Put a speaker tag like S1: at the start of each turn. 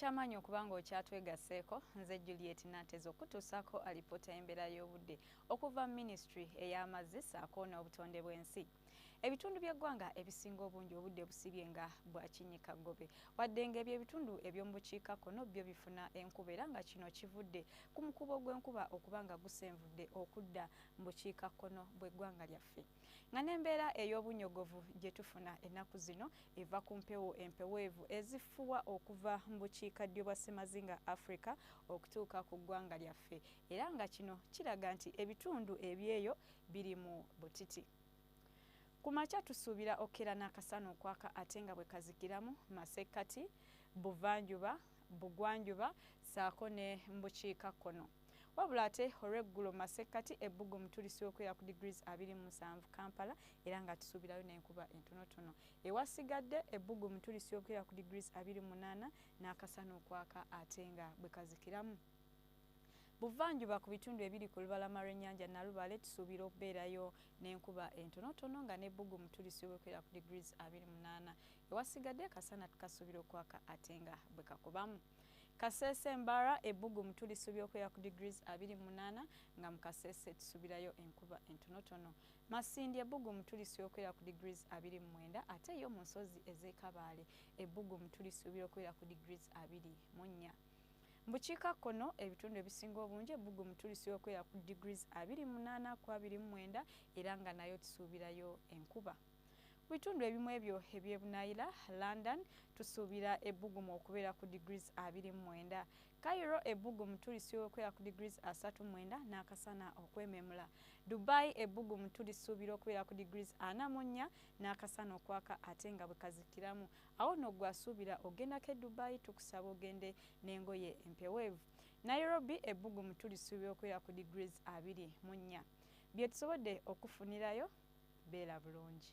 S1: Kyamaanyi okuba nga okyatwegasseeko. Nze Juliet Nanteza okutuusaako alipoota y'embeera y'obudde okuva mu minisitule ey'amazzi ssaako n'obutonde bw'ensi. Ebitundu by'eggwanga ebisinga obungi obudde busibye nga bwa kinnyikaggobe, wadde ng'ebyo ebitundu eby'omu bukiikakkono byo bifuna enkuba, era nga kino kivudde ku mukubo gw'enkuba okuba nga gusenvudde okudda mu bukiikakkono bw'eggwanga lyaffe, nga n'embeera ey'obunyogovu gye tufuna ennaku zino eva ku mpewo empeweevu ezifuwa okuva mu bukiikaddyo bwa ssemazinga Africa okutuuka ku ggwanga lyaffe, era nga kino kiraga nti ebitundu ebyeyo biri mu butiti. Ku makya tusuubira okukera n'akasana okwaka, ate nga bwe kazikiramu masekkati, buvanjuba, bugwanjuba ssaako ne mu bukiikakkono. Wabula ate olw'eggulo masekkati ebbugumu tulisuubira okubeera ku degrees 27 Kampala, era nga tusuubirayo n'enkuba entonotono. Ewasigadde ebbugumu tulisuubira okubeera ku degrees 28 n'akasana okwaka, ate nga bwe kazikiramu buvanjuba. Ku bitundu ebiri ku lubalama lw'ennyanja Nalubaale tusuubira okubeerayo n'enkuba entonotono, nga n'ebbugumu tulisuubira okubeera ku degrees 28. Ewasigadde kasana tukasuubira okwaka, ate nga bwe kakubamu. Kasese, Mbarara, ebbugumu tulisuubira okubeera ku degrees 28, nga mu Kasese tusuubirayo enkuba entonotono. Masindi, ebbugumu tulisuubira okubeera ku degrees 29, ate yo mu nsozi ez'e Kabaale ebbugumu tulisuubira okubeera ku degrees 24. Mu bukiikakkono ebitundu ebisinga obungi ebbugumu tulisuubira okubeera ku degrees 28 ku 29, era nga nayo tusuubirayo enkuba. Ku bitundu ebimu ebyo eby'ebunaayira, London, tusuubira ebbugumu okubeera ku degrees 29. Cairo, ebbugumu tulisuubira okubeera ku degrees 39 n'akasana okwememula. Dubai, ebbugumu tulisuubira okubeera ku degrees 44 n'akasana okwaka, ate nga bwe kazikiramu. Awo nno gwasuubira ogendako e Dubai, tukusaba ogende n'engoye empeweevu. Nairobi, ebbugumu tulisuubira okubeera ku degrees 24. Bye tusobodde okufunirayo. Beera bulungi.